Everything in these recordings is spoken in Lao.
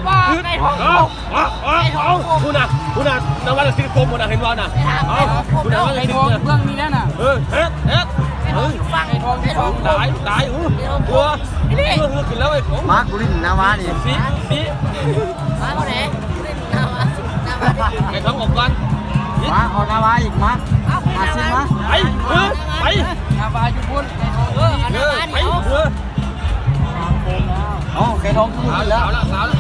ວ່າໄກ່ທອງ ເອົາ ເອົາ ເອົາ ເອົາ ພຸ້ນນະ ພຸ້ນນະ ນະວັດສິບຄົມພຸ້ນນະ ເຫັນບໍ່ນະ ເອົາ ພຸ້ນນະ ໄກ່ທອງເບື້ອງນີ້ແຫຼະນະ ເອີ ເຮັດ ເຮັດ ເອີ ໄກ່ທອງ ໄກ່ທອງ ຕາຍ ຕາຍ ເອີ ເອີ ຂຶ້ນແລ້ວໄອ້ ມາກູລິນນາວານີ້ ຊິ ຊິ ມາບໍ່ໄດ້ ກູລິນນາວາ ນາວາ ໄກ່ທອງອອກກ່ອນ ມາ ເອົານາວາອີກ ມາ ເອົາ ຫາຊິມາ ໄປ ເອີ ໄປ ນາວາຢູ່ພຸ້ນ ໄກ່ທອງ ເອີ ເອົານາວານີ້ ໄປ ເອົາ ເອີ ເອົາ ໄກ່ທອງຄືບໍ່ຂຶ້ນແລ້ວ ເອົາແລ້ວ ເອົາແລ້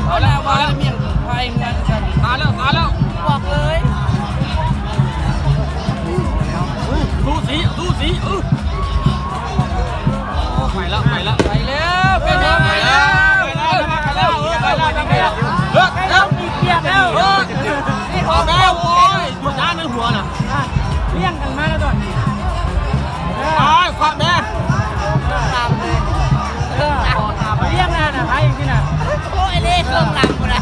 ວ ເອົາແລ້ວ ເອົາແລ້ວ ເອົາແລ້ວ ເອົາແລ້ວ ເອົາແລ້ວ ເອົາແລ້ວ ບອກເລີຍ ສູສີ ສູສີ ເອີ ໄປແລ້ວ ໄປແລ້ວ ໄປແລ້ວ ໄປແລ້ວ ໄປແລ້ວ ໄປແລ້ວ ໄປແລ້ວ ເອີ ເອີ ເອີ ອອກແລ້ວ ໂອ້ຍ ຢູ່ນານໃນຫົວນະ ອ່ະ ລຽງກັນມາແລ້ວຕອນນີ້ ເອີ ໄປຄວັກແດ່ ເອີ ລຽງໜ້ານະ ໄປຈັ່ງຊີ້ນະ ໂອ້ຍ ເດ້ເຄື່ອງຫຼັງພຸ້ນນະ.